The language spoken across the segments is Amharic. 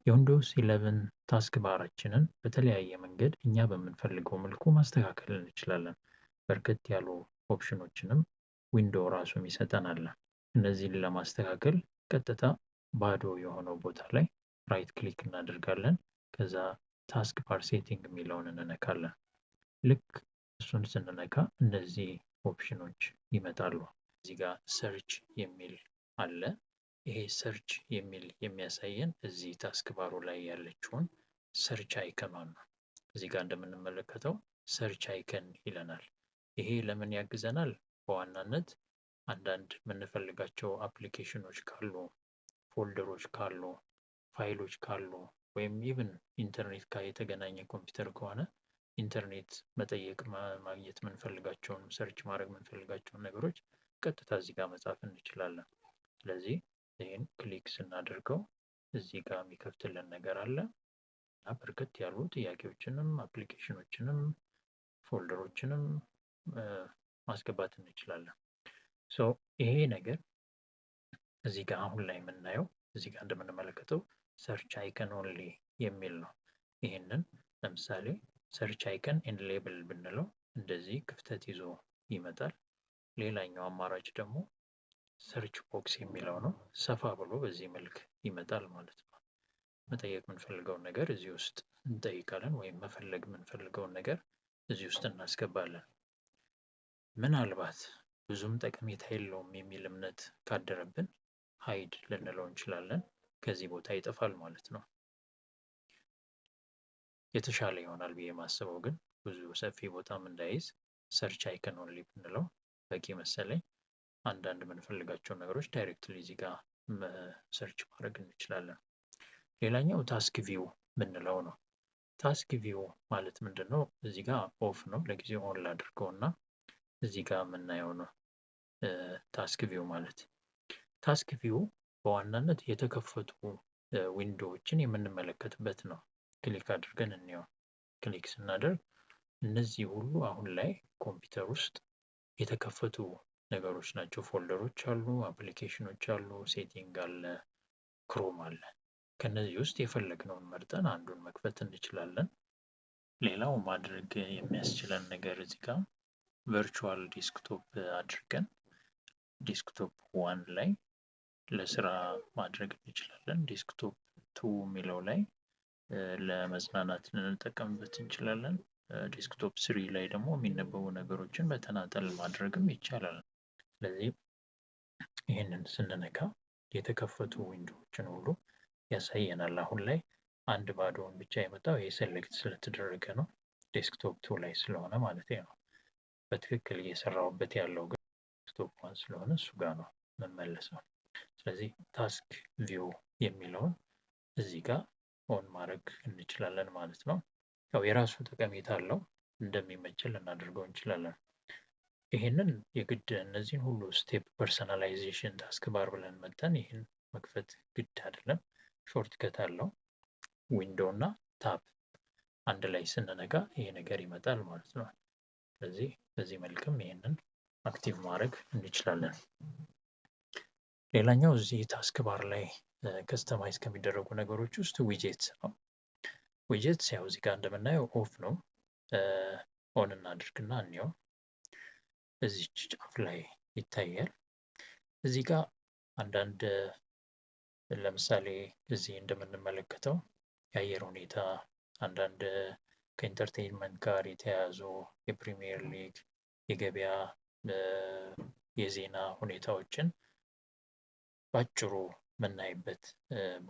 የ Windows 11 task bar ኣችንን በተለያየ መንገድ እኛ በምንፈልገው መልኩ ማስተካከል እንችላለን። በርከት ያሉ option ኖችንም Window ራሱ ይሰጠናል። እነዚህን ለማስተካከል ቀጥታ ባዶ የሆነው ቦታ ላይ right click እናደርጋለን። ከዛ task bar setting የሚለውን እንነካለን። ልክ እሱን ስንነካ እነዚህ option ኖች ይመጣሉ። እዚህ ጋር search የሚል አለ። ይሄ search የሚል የሚያሳየን እዚህ task bar ኡ ላይ ያለችውን search icon ኗን ነው። እዚህ ጋር እንደምንመለከተው search icon ይለናል። ይሄ ለምን ያግዘናል? በዋናነት አንዳንድ የምንፈልጋቸው application ኖች ካሉ፣ folder ኦች ካሉ፣ ፋይሎች ካሉ ወይም even ኢንተርኔት ጋር የተገናኘ ኮምፒውተር ከሆነ ኢንተርኔት መጠየቅ፣ ማግኘት የምንፈልጋቸውን፣ search ማድረግ የምንፈልጋቸውን ነገሮች ቀጥታ እዚህ ጋር መጻፍ እንችላለን። ስለዚህ ይህን click ስናደርገው እዚህ ጋር የሚከፍትልን ነገር አለ እና በርከት ያሉ ጥያቄዎችንም application ኖችንም folder ኦችንም ማስገባት እንችላለን። So ይሄ ነገር እዚህ ጋር አሁን ላይ የምናየው እዚህ ጋር እንደምንመለከተው search icon only የሚል ነው። ይህንን ለምሳሌ search icon and label ብንለው እንደዚህ ክፍተት ይዞ ይመጣል። ሌላኛው አማራጭ ደግሞ search box የሚለው ነው። ሰፋ ብሎ በዚህ መልክ ይመጣል ማለት ነው። መጠየቅ የምንፈልገውን ነገር እዚህ ውስጥ እንጠይቃለን ወይም መፈለግ የምንፈልገውን ነገር እዚህ ውስጥ እናስገባለን። ምናልባት ብዙም ጠቀሜታ የለውም የሚል እምነት ካደረብን hide ልንለው እንችላለን። ከዚህ ቦታ ይጠፋል ማለት ነው። የተሻለ ይሆናል ብዬ የማስበው ግን ብዙ ሰፊ ቦታም እንዳይዝ search icon only ብንለው በቂ መሰለኝ። አንዳንድ የምንፈልጋቸውን ነገሮች directly እዚህ ጋር search ማድረግ እንችላለን። ሌላኛው task view ምንለው ነው። Task view ማለት ምንድን ነው? እዚህ ጋር off ነው፣ ለጊዜው on ላድርገው እና እዚህ ጋር የምናየው ነው task view ማለት። Task view በዋናነት የተከፈቱ window ዎችን የምንመለከትበት ነው። Click አድርገን እንየው። Click ስናደርግ እነዚህ ሁሉ አሁን ላይ ኮምፒውተር ውስጥ የተከፈቱ ነገሮች ናቸው። Folder ኦች አሉ፣ application ኖች አሉ፣ setting አለ፣ Chrome አለ። ከነዚህ ውስጥ የፈለግነውን መርጠን አንዱን መክፈት እንችላለን። ሌላው ማድረግ የሚያስችለን ነገር እዚህ ጋር virtual desktop አድርገን desktop one ላይ ለስራ ማድረግ እንችላለን። Desktop two የሚለው ላይ ለመዝናናት ልንጠቀምበት እንችላለን። Desktop three ላይ ደግሞ የሚነበቡ ነገሮችን በተናጠል ማድረግም ይቻላል። ስለዚህ ይህንን ስንነካ የተከፈቱ window ዎችን ሁሉ ያሳየናል። አሁን ላይ አንድ ባዶውን ብቻ የመጣው ይሄ select ስለተደረገ ነው። Desktop two ላይ ስለሆነ ማለት ነው። በትክክል እየሰራሁበት ያለው ግን desktop one ስለሆነ እሱ ጋር ነው የምመለሰው። ስለዚህ task view የሚለውን እዚህ ጋር on ማድረግ እንችላለን ማለት ነው። ያው የራሱ ጠቀሜታ አለው፣ እንደሚመችን ልናደርገው እንችላለን። ይሄንን የግድ እነዚህን ሁሉ step personalization task bar ብለን መተን ይህን መክፈት ግድ አይደለም። Shortcut አለው። Window እና tab አንድ ላይ ስንነካ ይሄ ነገር ይመጣል ማለት ነው። ስለዚህ በዚህ መልክም ይሄንን active ማድረግ እንችላለን። ሌላኛው እዚህ task bar ላይ customize ከሚደረጉ ነገሮች ውስጥ widgets ነው። Widgets ያው እዚህ ጋር እንደምናየው off ነው። On እናድርግና እንየው። እዚች ጫፍ ላይ ይታያል። እዚህ ጋር አንዳንድ ለምሳሌ እዚህ እንደምንመለከተው የአየር ሁኔታ፣ አንዳንድ ከ entertainment ጋር የተያያዙ የ Premier League፣ የገበያ፣ የዜና ሁኔታዎችን በአጭሩ የምናይበት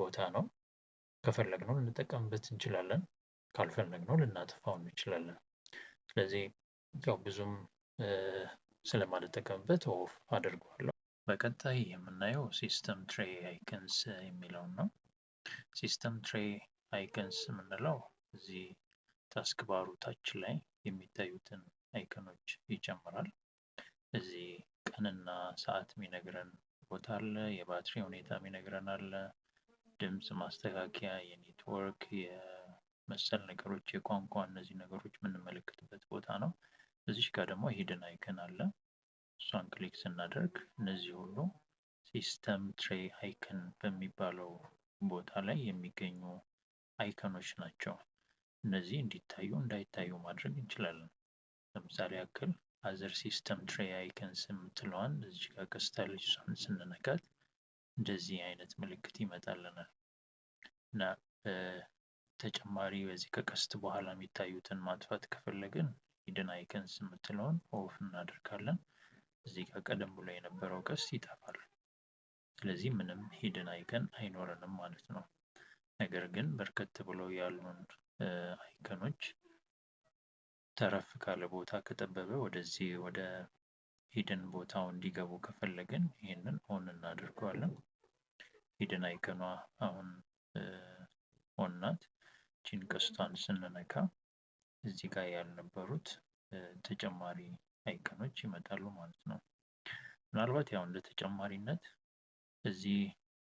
ቦታ ነው። ከፈለግነው ልንጠቀምበት እንችላለን፣ ካልፈለግነው ልናጠፋው እንችላለን። ስለዚህ ያው ብዙም ስለማልጠቀምበት off አደርገዋለሁ። በቀጣይ የምናየው system tray icons የሚለውን ነው። System tray icons የምንለው እዚህ task bar ኡ ታች ላይ የሚታዩትን icon ኖች ይጨምራል። እዚህ ቀንና ሰዓት የሚነግረን ቦታ አለ፣ የባትሪ ሁኔታ የሚነግረን አለ፣ ድምፅ ማስተካከያ፣ የኔትወርክ፣ የመሰል ነገሮች፣ የቋንቋ፣ እነዚህ ነገሮች የምንመለከትበት ቦታ ነው። እዚች ጋር ደግሞ hidden icon አለ። እሷን click ስናደርግ እነዚህ ሁሉ system tray icon በሚባለው ቦታ ላይ የሚገኙ icon ኦች ናቸው። እነዚህ እንዲታዩ እንዳይታዩ ማድረግ እንችላለን። ለምሳሌ ያክል other system tray icons የምትለዋን እዚህ ጋር ቀስት አለች፣ እሷን ስንነካት እንደዚህ አይነት ምልክት ይመጣልናል። እና ተጨማሪ በዚህ ከቀስት በኋላ የሚታዩትን ማጥፋት ከፈለግን hidden icons የምትለውን off እናደርጋለን። እዚህ ጋር ቀደም ብሎ የነበረው ቀስት ይጠፋል። ስለዚህ ምንም hidden icon አይኖረንም ማለት ነው። ነገር ግን በርከት ብለው ያሉን icon ኦች ተረፍ ካለ ቦታ ከጠበበ ወደዚህ ወደ hidden ቦታው እንዲገቡ ከፈለግን ይህንን on እናደርገዋለን። Hidden icon ኗ አሁን on ናት። ይቺን ቀስቷን ስንነካ እዚህ ጋር ያልነበሩት ተጨማሪ icon ኦች ይመጣሉ ማለት ነው። ምናልባት ያው እንደ ተጨማሪነት እዚህ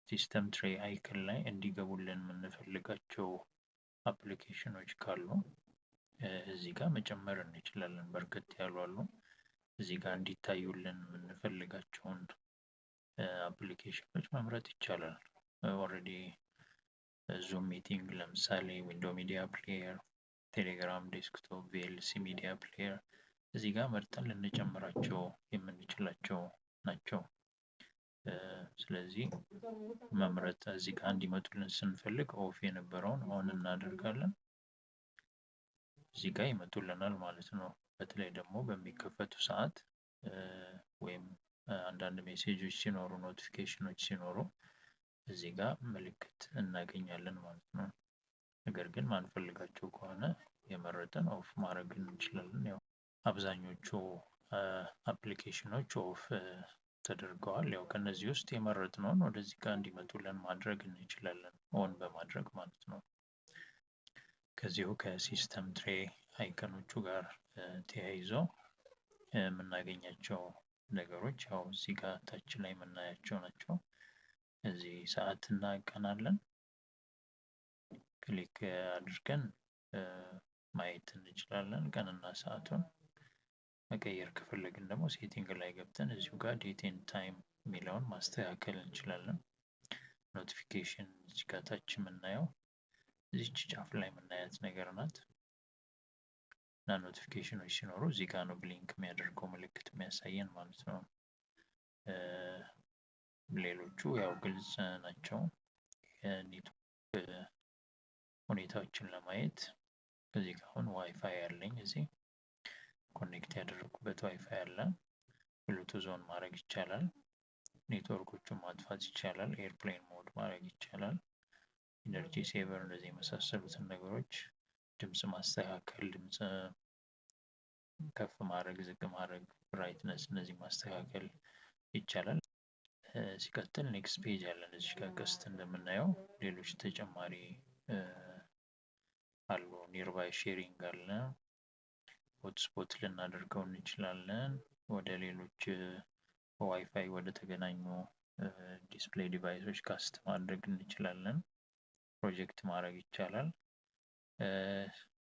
system tray icon ላይ እንዲገቡልን የምንፈልጋቸው application ኦች ካሉ እዚህ ጋር መጨመር እንችላለን። በርከት ያሉ አሉ። እዚህ ጋር እንዲታዩልን የምንፈልጋቸውን application ኦች መምረጥ ይቻላል። Already Zoom meeting ለምሳሌ፣ Window Media Player፣ Telegram desktop፣ VLC Media Player እዚህ ጋር መርጠን ልንጨምራቸው የምንችላቸው ናቸው። ስለዚህ መምረጥ እዚህ ጋር እንዲመጡልን ስንፈልግ off የነበረውን on እናደርጋለን። እዚህ ጋር ይመጡልናል ማለት ነው። በተለይ ደግሞ በሚከፈቱ ሰዓት ወይም አንዳንድ message ኦች ሲኖሩ፣ notification ኦች ሲኖሩ እዚህ ጋር ምልክት እናገኛለን ማለት ነው። ነገር ግን ማንፈልጋቸው ከሆነ የመረጥን off ማድረግ እንችላለን። ያው አብዛኞቹ application ኦች off ተደርገዋል። ያው ከነዚህ ውስጥ የመረጥነውን ወደዚህ ጋር እንዲመጡልን ማድረግ እንችላለን፣ on በማድረግ ማለት ነው። ከዚሁ ከ system tray icon ኦቹ ጋር ተያይዞ የምናገኛቸው ነገሮች ያው እዚህ ጋር ታች ላይ የምናያቸው ናቸው። እዚህ ሰዓት እና ቀን አለን። Click አድርገን ማየት እንችላለን ቀንና ሰዓቱን። መቀየር ከፈለግን ደግሞ setting ላይ ገብተን እዚሁ ጋር date and time የሚለውን ማስተካከል እንችላለን። Notification እዚህ ጋር ታች የምናየው እዚች ጫፍ ላይ የምናያት ነገር ናት። እና notification ኦች ሲኖሩ እዚህ ጋር ነው blink የሚያደርገው ምልክት የሚያሳየን ማለት ነው። ሌሎቹ ያው ግልጽ ናቸው። የኔትወርክ ሁኔታዎችን ለማየት እዚህ ጋር አሁን ዋይፋይ አለኝ፣ እዚህ connect ያደረኩበት ዋይፋይ አለ። Bluetooth on ማድረግ ይቻላል። ኔትወርኮቹን ማጥፋት ይቻላል። Airplane mode ማድረግ ይቻላል። Energy saver እንደዚህ የመሳሰሉትን ነገሮች፣ ድምፅ ማስተካከል፣ ድምፅ ከፍ ማድረግ፣ ዝቅ ማድረግ፣ brightness እነዚህ ማስተካከል ይቻላል። ሲቀጥል next page አለን። እዚህ ጋር ቀስት እንደምናየው ሌሎች ተጨማሪ አሉ። Nearby sharing አለ። Hotspot ልናደርገው እንችላለን። ወደ ሌሎች በዋይፋይ ወደ ተገናኙ display device ኦች cast ማድረግ እንችላለን። ፕሮጀክት ማድረግ ይቻላል።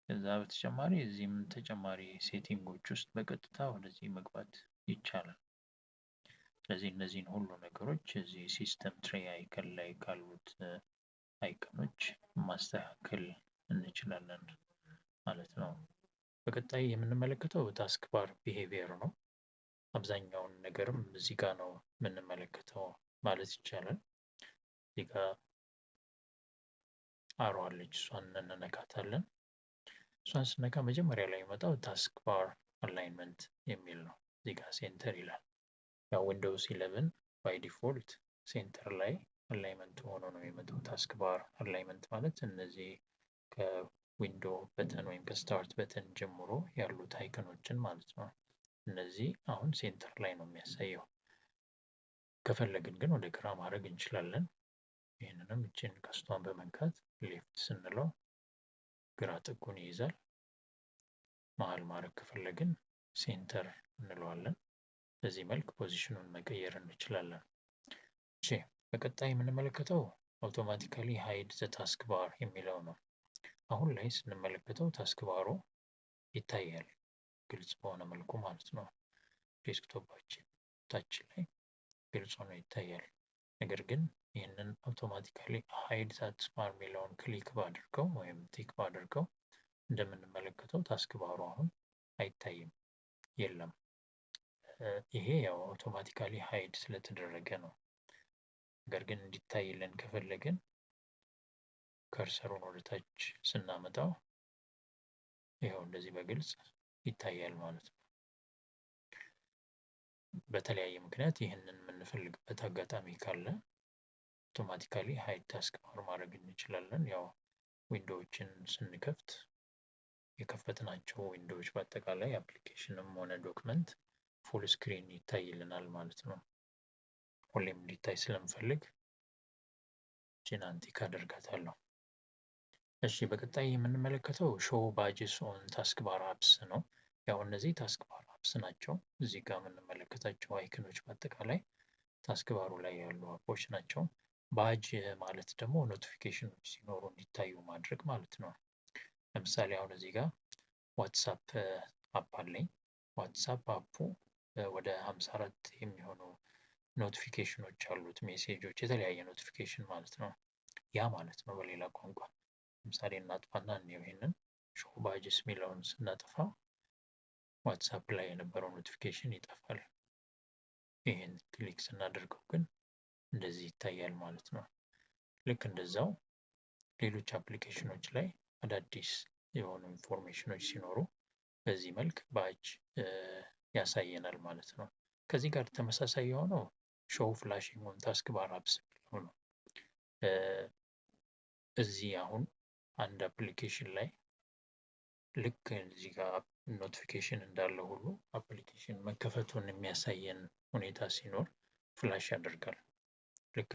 ከዛ በተጨማሪ እዚህም ተጨማሪ setting ኦች ውስጥ በቀጥታ ወደዚህ መግባት ይቻላል። ስለዚህ እነዚህን ሁሉ ነገሮች እዚህ system tray icon ላይ ካሉት icon ኦች ማስተካከል እንችላለን ማለት ነው። በቀጣይ የምንመለከተው task bar behavior ነው። አብዛኛውን ነገርም እዚህ ጋር ነው የምንመለከተው ማለት ይቻላል። እዚህ ጋር arrow አለች፣ እሷን እንነካታለን። እሷን ስነካ መጀመሪያ ላይ የሚመጣው task bar alignment የሚል ነው። እዚህ ጋር center ይላል። ያው Windows 11 by default center ላይ alignment ሆኖ ነው የሚመጣው። Task bar alignment ማለት እነዚህ ከ window button ወይም ከ start button ጀምሮ ያሉት icon ኦችን ማለት ነው። እነዚህ አሁን center ላይ ነው የሚያሳየው። ከፈለግን ግን ወደ ግራ ማድረግ እንችላለን። ይህንንም እችን ቀስቷን በመንካት left ስንለው ግራ ጥጉን ይይዛል። መሀል ማድረግ ከፈለግን center እንለዋለን። በዚህ መልክ position ኑን መቀየር እንችላለን። እሺ፣ በቀጣይ የምንመለከተው automatically hide the task bar የሚለው ነው። አሁን ላይ ስንመለከተው task bar ኡ ይታያል፣ ግልጽ በሆነ መልኩ ማለት ነው። Desktop ኣችን ታች ላይ ግልጽ ሆኖ ይታያል። ነገር ግን ይህንን automatically hide taskbar የሚለውን click ባድርገው ወይም tick ባድርገው እንደምንመለከተው taskbar ኡ አሁን አይታይም፣ የለም። ይሄ ያው automatically hide ስለተደረገ ነው። ነገር ግን እንዲታይልን ከፈለግን cursor ኡን ወደ ታች ስናመጣው ይኸው እንደዚህ በግልጽ ይታያል ማለት ነው። በተለያየ ምክንያት ይህንን የምንፈልግበት አጋጣሚ ካለ automatically hide taskbar ማድረግ እንችላለን። ያው window ዎችን ስንከፍት የከፈትናቸው window ዎች በአጠቃላይ application ም ሆነ document full screen ይታይልናል ማለት ነው። ሁሌም እንዲታይ ስለምፈልግ ይቺን untick አደርጋታለሁ። እሺ፣ በቀጣይ የምንመለከተው show badges on taskbar apps ነው። ያው እነዚህ taskbar apps ናቸው። እዚህ ጋር የምንመለከታቸው icon ኖች በአጠቃላይ taskbar ኡ ላይ ያሉ app ኦች ናቸው። ባጅ ማለት ደግሞ notification ኖች ሲኖሩ እንዲታዩ ማድረግ ማለት ነው። ለምሳሌ አሁን እዚህ ጋር WhatsApp app አለኝ። WhatsApp app ኡ ወደ 54 የሚሆኑ notification ኖች አሉት፣ message ኦች፣ የተለያየ notification ማለት ነው። ያ ማለት ነው በሌላ ቋንቋ። ለምሳሌ እናጥፋና እንየው። ይሄንን show badges የሚለውን ስናጠፋ WhatsApp ላይ የነበረው notification ይጠፋል። ይህን click ስናደርገው ግን እንደዚህ ይታያል ማለት ነው። ልክ እንደዛው ሌሎች application ኖች ላይ አዳዲስ የሆኑ information ኖች ሲኖሩ በዚህ መልክ ባጅ ያሳየናል ማለት ነው። ከዚህ ጋር ተመሳሳይ የሆነው show flashing on taskbar apps የሚለው ነው። እዚህ አሁን አንድ application ላይ ልክ እዚህ ጋር notification እንዳለ ሁሉ application መከፈቱን የሚያሳየን ሁኔታ ሲኖር flash ያደርጋል። ልክ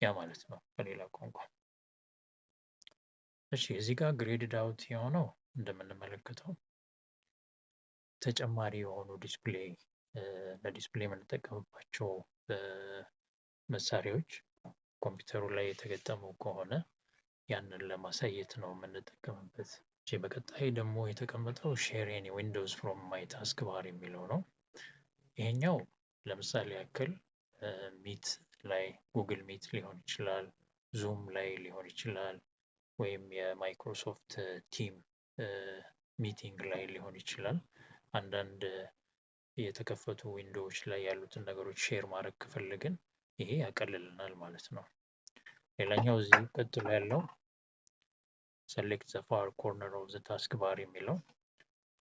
ያ ማለት ነው በሌላ ቋንቋ። እሺ፣ እዚህ ጋር grayed out የሆነው እንደምንመለከተው ተጨማሪ የሆኑ display ለ display የምንጠቀምባቸው መሳሪያዎች ኮምፒውተሩ ላይ የተገጠሙ ከሆነ ያንን ለማሳየት ነው የምንጠቀምበት። በቀጣይ ደግሞ የተቀመጠው share any windows from my taskbar የሚለው ነው። ይሄኛው ለምሳሌ ያክል Meet ላይ፣ Google Meet ሊሆን ይችላል፣ Zoom ላይ ሊሆን ይችላል፣ ወይም የ Microsoft Team meeting ላይ ሊሆን ይችላል። አንዳንድ የተከፈቱ window ዎች ላይ ያሉትን ነገሮች share ማድረግ ከፈለግን ይሄ ያቀልልናል ማለት ነው። ሌላኛው እዚህ ቀጥሎ ያለው select the far corner of the taskbar የሚለው፣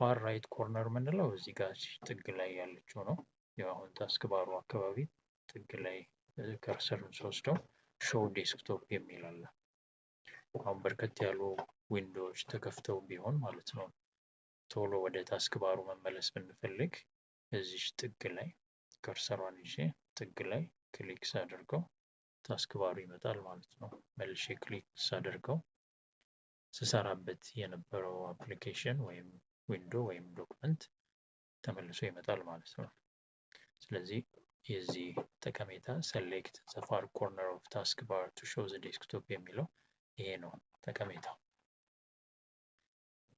far right corner የምንለው እዚህ ጋር ጥግ ላይ ያለችው ነው። ያው አሁን taskbar ኡ አካባቢ ጥግ ላይ cursor ኡን ስወስደው show desktop የሚል አለ። አሁን በርከት ያሉ window ዎች ተከፍተው ቢሆን ማለት ነው፣ ቶሎ ወደ taskbar ኡ መመለስ ብንፈልግ እዚች ጥግ ላይ cursor ሯን ይዤ ጥግ ላይ click ሳደርገው taskbar ኡ ይመጣል ማለት ነው። መልሼ click ሳደርገው ስሰራበት የነበረው application ወይም window ወይም document ተመልሶ ይመጣል ማለት ነው። ስለዚህ የዚህ ጠቀሜታ select the far corner of taskbar to show the desktop የሚለው ይሄ ነው ጠቀሜታው።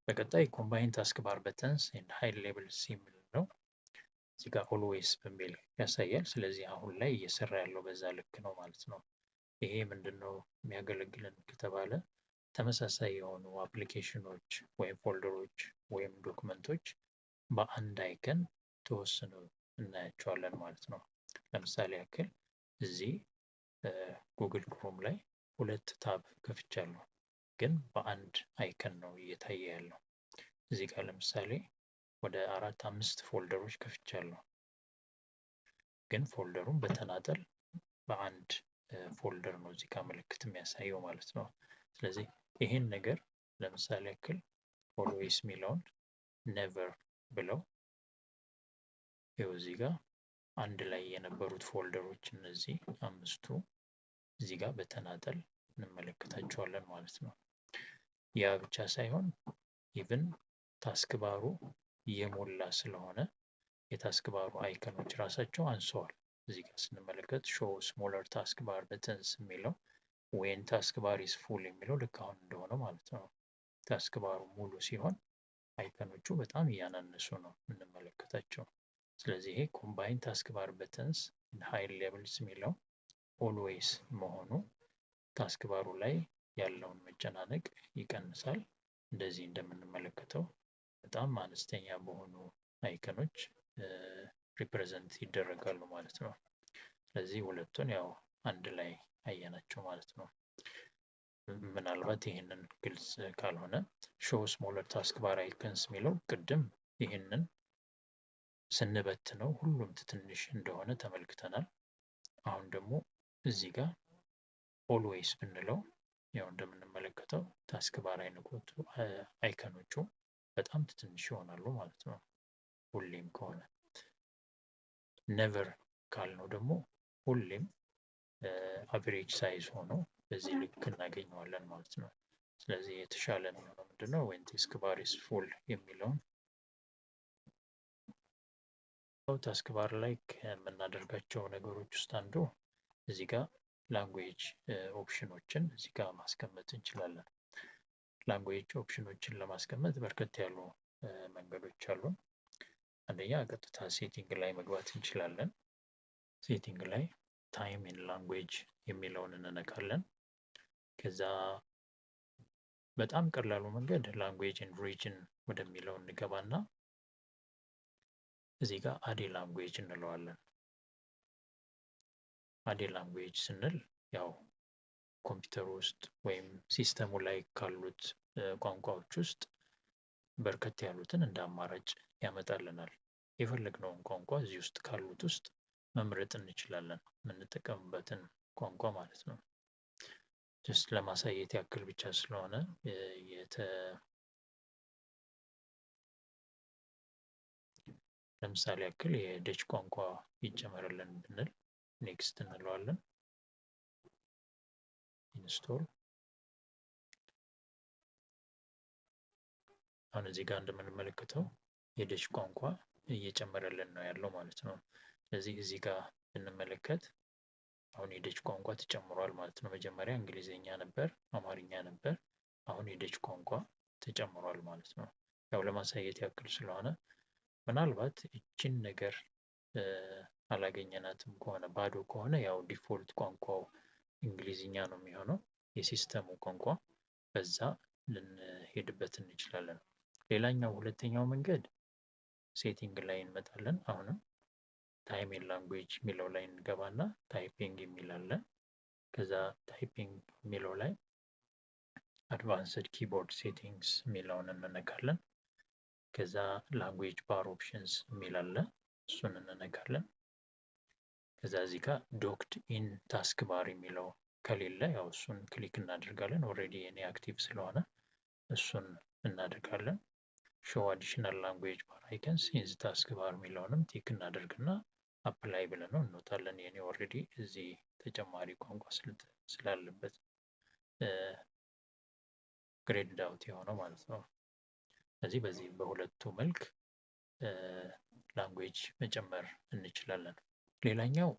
በቀጣይ combine taskbar buttons and hide labels የሚል ነው። እዚህ ጋር always በሚል ያሳያል። ስለዚህ አሁን ላይ እየሰራ ያለው በዛ ልክ ነው ማለት ነው። ይሄ ምንድነው የሚያገለግለን ከተባለ ተመሳሳይ የሆኑ application ኖች ወይም folder ኦች ወይም document ኦች በአንድ icon ተወስነው እናያቸዋለን ማለት ነው። ለምሳሌ ያክል እዚህ Google Chrome ላይ ሁለት tab ከፍቻለሁ፣ ግን በአንድ icon ነው እየታየ ያለው። እዚህ ጋር ለምሳሌ ወደ አራት አምስት folder ኦች ከፍቻለሁ፣ ግን folder ኡን በተናጠል በአንድ folder ነው እዚህ ጋር ምልክት የሚያሳየው ማለት ነው። ስለዚህ ይህን ነገር ለምሳሌ ያክል always የሚለውን never ብለው ይኸው እዚህ ጋር አንድ ላይ የነበሩት folder ኦች እነዚህ አምስቱ እዚህ ጋር በተናጠል እንመለከታቸዋለን ማለት ነው። ያ ብቻ ሳይሆን even taskbar ኡ እየሞላ ስለሆነ የ taskbar ኡ icon ኖች ራሳቸው አንሰዋል። እዚህ ጋር ስንመለከት show smaller taskbar buttons የሚለው when taskbar is full የሚለው ልክ አሁን እንደሆነ ማለት ነው። Taskbar ኡ ሙሉ ሲሆን Icon ኦቹ በጣም እያናነሱ ነው የምንመለከታቸው። ስለዚህ ይሄ combine taskbar buttons hide labels የሚለው always መሆኑ taskbar ኡ ላይ ያለውን መጨናነቅ ይቀንሳል። እንደዚህ እንደምንመለከተው በጣም አነስተኛ በሆኑ icon ኦች represent ይደረጋሉ ማለት ነው። ስለዚህ ሁለቱን ያው አንድ ላይ አየናቸው ማለት ነው። ምናልባት ይህንን ግልጽ ካልሆነ show smaller taskbar icons የሚለው ቅድም ይህንን ስንበትነው ሁሉም ትንሽ እንደሆነ ተመልክተናል። አሁን ደግሞ እዚህ ጋር always ብንለው ያው እንደምንመለከተው taskbar icon ኦቹ በጣም ትንሽ ይሆናሉ ማለት ነው። ሁሌም ከሆነ። Never ካልነው ደግሞ ሁሌም average size ሆኖ በዚህ ልክ እናገኘዋለን ማለት ነው። ስለዚህ የተሻለ የሚሆነው ምንድነው? When taskbar is full የሚለውን። Taskbar ላይ ከምናደርጋቸው ነገሮች ውስጥ አንዱ እዚህ ጋር language option ኦችን እዚህ ጋር ማስቀመጥ እንችላለን። Language option ኦችን ለማስቀመጥ በርከት ያሉ መንገዶች አሉ። አንደኛ ቀጥታ setting ላይ መግባት እንችላለን። Setting ላይ time and language የሚለውን እንነካለን። ከዛ በጣም ቀላሉ መንገድ language and region ወደሚለው እንገባና እዚህ ጋር add language እንለዋለን። Add language ስንል ያው ኮምፒውተሩ ውስጥ ወይም system ኡ ላይ ካሉት ቋንቋዎች ውስጥ በርከት ያሉትን እንደ አማራጭ ያመጣልናል። የፈለግነውን ቋንቋ እዚህ ውስጥ ካሉት ውስጥ መምረጥ እንችላለን፣ የምንጠቀምበትን ቋንቋ ማለት ነው። Just ለማሳየት ያክል ብቻ ስለሆነ ለምሳሌ ያክል የደች ቋንቋ ይጨመርልን ብንል next እንለዋለን። Install። አሁን እዚህ ጋር እንደምንመለከተው የደች ቋንቋ እየጨመረልን ነው ያለው ማለት ነው። ስለዚህ እዚህ ጋር ብንመለከት አሁን የደች ቋንቋ ተጨምሯል ማለት ነው። መጀመሪያ እንግሊዝኛ ነበር፣ አማርኛ ነበር። አሁን የደች ቋንቋ ተጨምሯል ማለት ነው። ያው ለማሳየት ያክል ስለሆነ ምናልባት ይችን ነገር አላገኘናትም ከሆነ፣ ባዶ ከሆነ ያው default ቋንቋው እንግሊዝኛ ነው የሚሆነው፣ የ system ኡ ቋንቋ፣ በዛ ልንሄድበት እንችላለን። ሌላኛው ሁለተኛው መንገድ setting ላይ እንመጣለን። አሁንም time and language የሚለው ላይ እንገባና typing የሚል አለ። ከዛ typing የሚለው ላይ advanced keyboard settings የሚለውን እንነካለን። ከዛ language bar options የሚል አለ። እሱን እንነካለን። ከዛ እዚህ ጋር docked in taskbar የሚለው ከሌለ ያው እሱን click እናደርጋለን። Already የኔ active ስለሆነ እሱን እናደርጋለን። Show additional language bar icons in taskbar የሚለውንም tick እናደርግና apply ብለን ነው እንወጣለን። የኔ already እዚህ ተጨማሪ ቋንቋ ስላለበት grayed out የሆነው ማለት ነው። ስለዚህ በዚህ በሁለቱ መልክ language መጨመር እንችላለን። ሌላኛው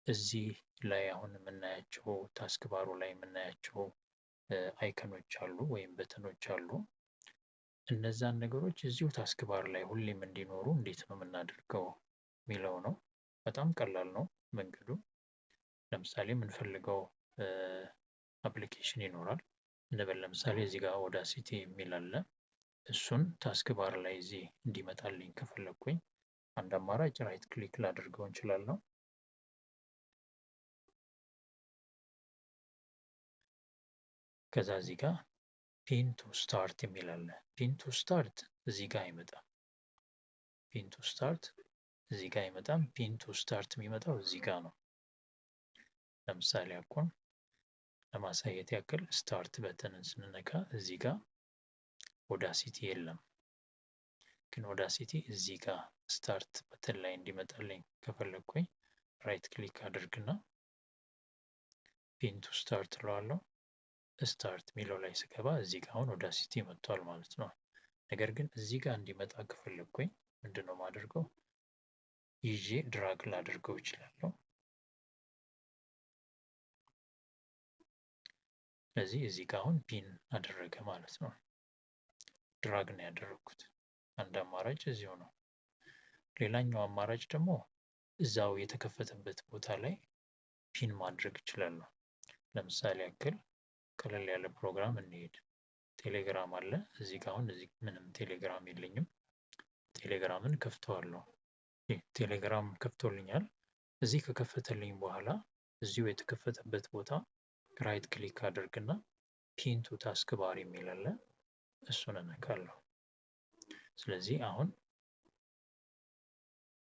እዚህ ላይ አሁን የምናያቸው taskbar ኡ ላይ የምናያቸው icon ኦች አሉ ወይም button ኦች አሉ። እነዛን ነገሮች እዚሁ taskbar ላይ ሁሌም እንዲኖሩ እንዴት ነው የምናደርገው የሚለው ነው። በጣም ቀላል ነው መንገዱ። ለምሳሌ የምንፈልገው application ይኖራል እንበል። ለምሳሌ እዚህ ጋር Audacity የሚል አለ። እሱን taskbar ላይ እዚህ እንዲመጣልኝ ከፈለግኩኝ አንድ አማራጭ right click ላደርገው እንችላለሁ። ከዛ እዚህ ጋር pin to start የሚል አለ። Pin to start እዚህ ጋር አይመጣም። Pin to start እዚህ ጋር አይመጣም። Pin to start የሚመጣው እዚህ ጋር ነው። ለምሳሌ አሁን ለማሳየት ያክል start button ን ስንነካ እዚህ ጋር Audacity የለም። ግን Audacity እዚህ ጋር start button ላይ እንዲመጣልኝ ከፈለግኩኝ right click አድርግና pin to start እለዋለሁ። Start የሚለው ላይ ስገባ እዚህ ጋር አሁን Audacity መጥቷል ማለት ነው። ነገር ግን እዚህ ጋር እንዲመጣ ከፈለግኩኝ ምንድነው የማደርገው? ይዤ drag ላደርገው እችላለሁ። ስለዚህ እዚህ ጋር አሁን pin አደረገ ማለት ነው። Drag ነው ያደረግኩት። አንድ አማራጭ እዚሁ ነው። ሌላኛው አማራጭ ደግሞ እዛው የተከፈተበት ቦታ ላይ pin ማድረግ እችላለሁ። ለምሳሌ ያክል ቀለል ያለ ፕሮግራም እንሄድ። ቴሌግራም አለ እዚህ ጋር። አሁን እዚህ ምንም ቴሌግራም የለኝም። ቴሌግራምን ከፍተዋለሁ። ቴሌግራም ከፍቶልኛል። እዚህ ከከፈተልኝ በኋላ እዚሁ የተከፈተበት ቦታ right click አድርግና pin to taskbar የሚል አለ፣ እሱን እነካለሁ። ስለዚህ አሁን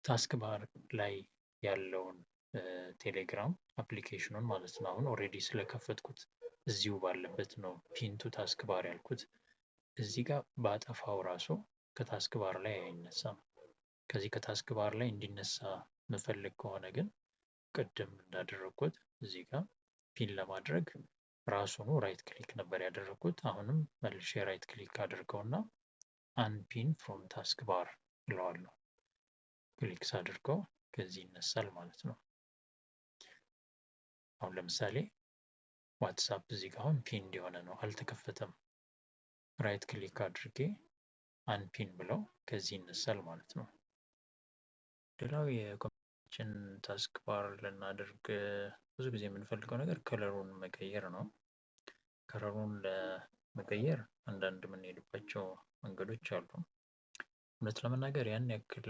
taskbar ላይ ያለውን ቴሌግራም application ኑን ማለት ነው። አሁን already ስለከፈትኩት እዚሁ ባለበት ነው pin to taskbar ያልኩት። እዚህ ጋር ባጠፋው ራሱ ከ taskbar ላይ አይነሳም። ከዚህ ከ taskbar ላይ እንዲነሳ ምፈልግ ከሆነ ግን ቅድም እንዳደረግኩት እዚህ ጋር pin ለማድረግ ራሱኑ right click ነበር ያደረግኩት። አሁንም መልሼ right click አድርገውና unpin from taskbar እለዋለሁ። Click ሳድርገው ከዚህ ይነሳል ማለት ነው። አሁን ለምሳሌ ዋትሳፕ እዚህ ጋር አሁን pin እንዲሆነ ነው፣ አልተከፈተም። Right click አድርጌ unpin ብለው ከዚህ ይነሳል ማለት ነው። ሌላው የኮምፒውተራችን taskbar ልናደርግ ብዙ ጊዜ የምንፈልገው ነገር color ኡን መቀየር ነው። Color ኡን ለመቀየር አንዳንድ የምንሄድባቸው መንገዶች አሉ። እውነት ለመናገር ያን ያክል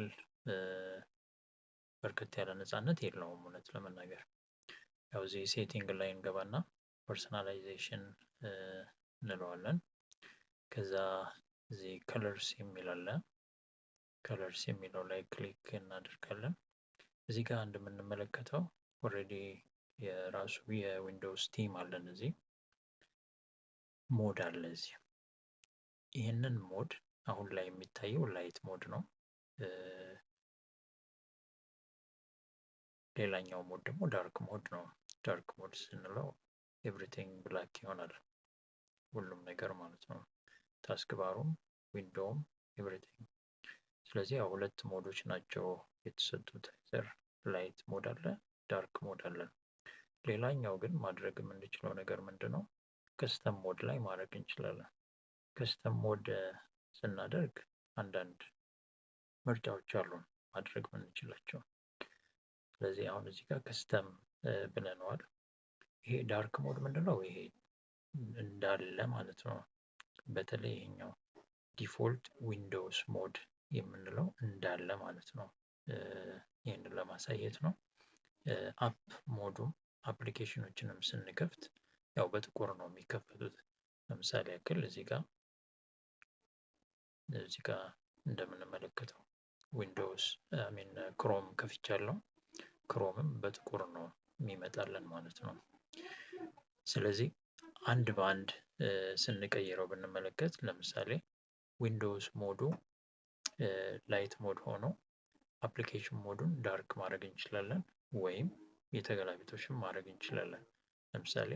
በርከት ያለ ነፃነት የለውም። እውነት ለመናገር ያው እዚህ setting ላይ እንገባና personalization እንለዋለን። ከዛ እዚህ colors የሚል አለ። Colors የሚለው ላይ click እናደርጋለን። እዚህ ጋር እንደምንመለከተው already የራሱ የ Windows theme አለን። እዚህ mode አለ። እዚህ ይህንን mode አሁን ላይ የሚታየው light mode ነው። ሌላኛው mode ደግሞ dark mode ነው። Dark mode ስንለው everything black ይሆናል፣ ሁሉም ነገር ማለት ነው። Taskbar ኡም window ውም everything። ስለዚህ ያው ሁለት mode ኦች ናቸው የተሰጡት። Either light mode አለ፣ dark mode አለ። ሌላኛው ግን ማድረግ የምንችለው ነገር ምንድን ነው? Custom mode ላይ ማድረግ እንችላለን። Custom mode ስናደርግ አንዳንድ ምርጫዎች አሉን ማድረግ የምንችላቸው። ስለዚህ አሁን እዚህ ጋር custom ብለነዋል። ይሄ dark mode ምንድነው? ይሄ እንዳለ ማለት ነው። በተለይ ይሄኛው default Windows mode የምንለው እንዳለ ማለት ነው። ይህንን ለማሳየት ነው። App mode ኡም application ኖችንም ስንከፍት ያው በጥቁር ነው የሚከፈቱት። ለምሳሌ ያክል እዚህ ጋር እንደምንመለከተው Windows I mean Chrome ከፍቻለሁ። Chrome ም በጥቁር ነው የሚመጣልን ማለት ነው። ስለዚህ አንድ በአንድ ስንቀይረው ብንመለከት፣ ለምሳሌ Windows mode ኡ light mode ሆኖ application mode ኡን dark ማድረግ እንችላለን፣ ወይም የተገላቢጦሽን ማድረግ እንችላለን። ለምሳሌ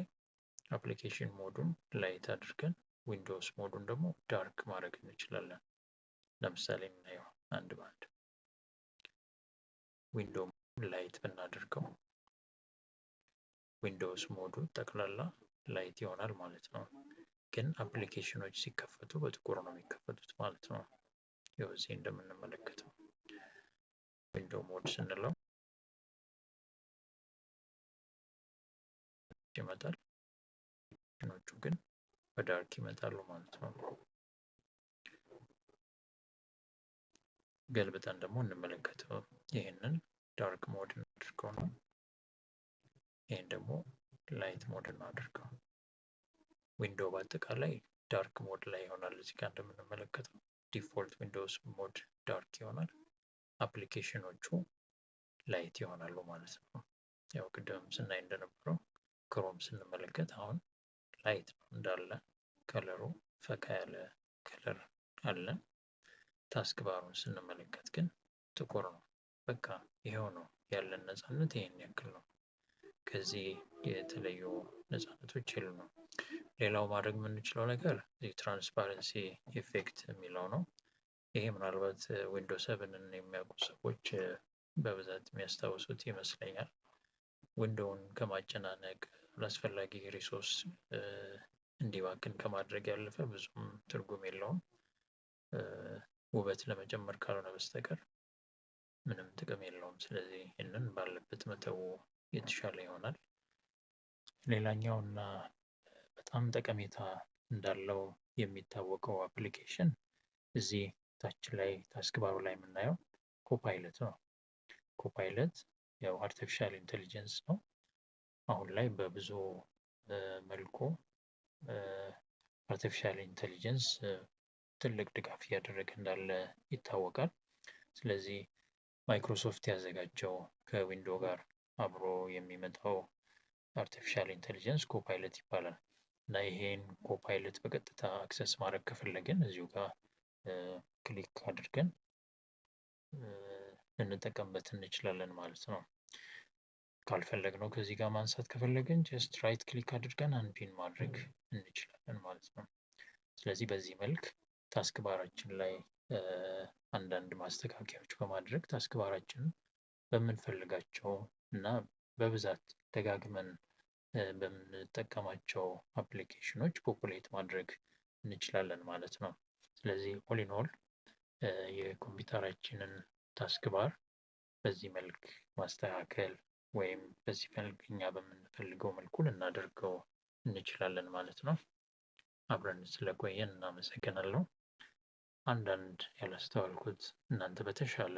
application mode ኡን light አድርገን Windows mode ኡን ደግሞ dark ማድረግ እንችላለን። ለምሳሌ እናየው አንድ በአንድ። Window light ብናደርገው Windows mode ኡ ጠቅላላ light ይሆናል ማለት ነው። ግን application ኖች ሲከፈቱ በጥቁር ነው የሚከፈቱት ማለት ነው። ይኸው እዚህ እንደምንመለከተው window mode ስንለው ይመጣል። ኖቹ ግን በ dark ይመጣሉ ማለት ነው። ገልብጠን ደግሞ እንመለከተው። ይህንን dark mode እናድርገው ነው። ይህን ደግሞ light mode እናድርገው። Window በአጠቃላይ dark mode ላይ ይሆናል። እዚህ ጋር እንደምንመለከተው default Windows mode dark ይሆናል። Application ኖቹ light ይሆናሉ ማለት ነው። ያው ቅድም ስናይ እንደነበረው Chrome ስንመለከት አሁን light ነው እንዳለ፣ color ኡ ፈካ ያለ color አለ። Taskbar ኡን ስንመለከት ግን ጥቁር ነው። በቃ ይሄው ነው ያለን ነፃነት፣ ይሄን ያክል ነው። ከዚህ የተለዩ ነፃነቶች የሉንም። ሌላው ማድረግ የምንችለው ነገር የ transparency effect የሚለው ነው። ይሄ ምናልባት Windows 7ን የሚያውቁ ሰዎች በብዛት የሚያስታውሱት ይመስለኛል። Window ውን ከማጨናነቅ፣ አላስፈላጊ resource እንዲባክን ከማድረግ ያለፈ ብዙም ትርጉም የለውም። ውበት ለመጨመር ካልሆነ በስተቀር ምንም ጥቅም የለውም። ስለዚህ ይህንን ባለበት መተው የተሻለ ይሆናል። ሌላኛው እና በጣም ጠቀሜታ እንዳለው የሚታወቀው application እዚህ ታች ላይ task bar ኡ ላይ የምናየው Copilot ነው። Copilot ያው artificial intelligence ነው። አሁን ላይ በብዙ መልኩ artificial intelligence ትልቅ ድጋፍ እያደረገ እንዳለ ይታወቃል። ስለዚህ ማይክሮሶፍት ያዘጋጀው ከ Window ጋር አብሮ የሚመጣው artificial intelligence Copilot ይባላል። እና ይሄን Copilot በቀጥታ access ማድረግ ከፈለግን እዚሁ ጋር click አድርገን ልንጠቀምበት እንችላለን ማለት ነው። ካልፈለግነው ከዚህ ጋር ማንሳት ከፈለግን just right click አድርገን unpin ማድረግ እንችላለን ማለት ነው። ስለዚህ በዚህ መልክ task bar ኣችን ላይ አንዳንድ ማስተካከያዎች በማድረግ task bar ኣችንን በምንፈልጋቸው እና በብዛት ደጋግመን በምንጠቀማቸው application ኖች populate ማድረግ እንችላለን ማለት ነው። ስለዚህ all in all የኮምፒውተራችንን task bar በዚህ መልክ ማስተካከል ወይም በዚህ መልክ እኛ በምንፈልገው መልኩ ልናደርገው እንችላለን ማለት ነው። አብረን ስለቆየን እናመሰግናለሁ። አንዳንድ ያላስተዋልኩት እናንተ በተሻለ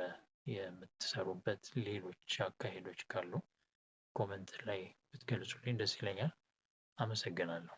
የምትሰሩበት ሌሎች አካሄዶች ካሉ comment ላይ ብትገልጹልኝ ደስ ይለኛል። አመሰግናለሁ።